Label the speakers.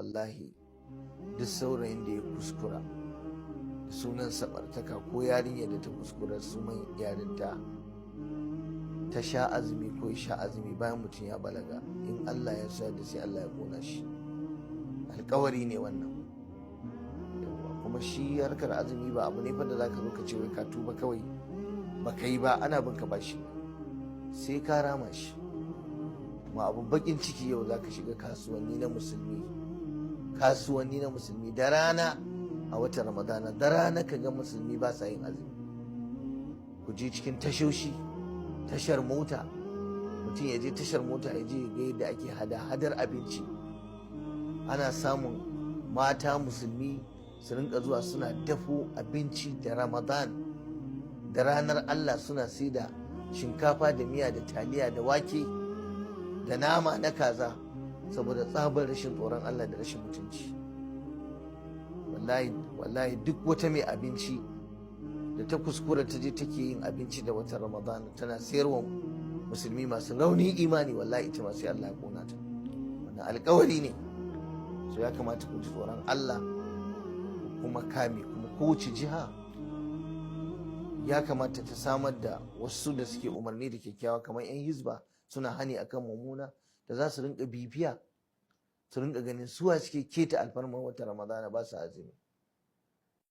Speaker 1: Wallahi, duk saurayin da ya kuskura da sunan samartaka, ko yarinya da ta kuskura sunan yarinta ta sha azumi ko ya sha azumi bayan mutum ya balaga, in Allah ya sa da sai Allah ya kona shi. Alkawari ne wannan. Kuma shi harkar azumi ba abu ne fa da zaka zo ka ce wai ka tuba kawai baka yi ba. Ana bin ka bashi, sai ka rama shi. Ma abu bakin ciki, yau zaka shiga kasuwanni na musulmi, kasuwanni na musulmi da rana a watan Ramadana, da rana ka ga musulmi ba sa yin azumi. Ku je cikin tashoshi, tashar mota, mutum ya je tashar mota, ya je ga yadda ake hada hadar abinci. Ana samun mata musulmi su rinka zuwa suna dafo abinci da Ramadan, da ranar Allah, suna sai da shinkafa da miya da taliya da wake da nama na kaza, saboda tsabar rashin tsoron Allah da rashin mutunci. Wallahi, wallahi, duk wata mai abinci da ta kuskura ta je take yin abinci da watan Ramadan tana sayarwa musulmi masu raunin imani, wallahi ita ma sai Allah ya kona ta. Wannan alkawari ne. So ya kamata ku ji tsoron Allah kuma kame. Kuma kowace jiha ya kamata ta samar da wasu da suke umarni da kyakkyawa, kamar 'yan hizba, suna hani akan mummuna, da za su rinka bibiya, su rinka ganin suwa suke keta alfarmar wata Ramadana ba su azumi.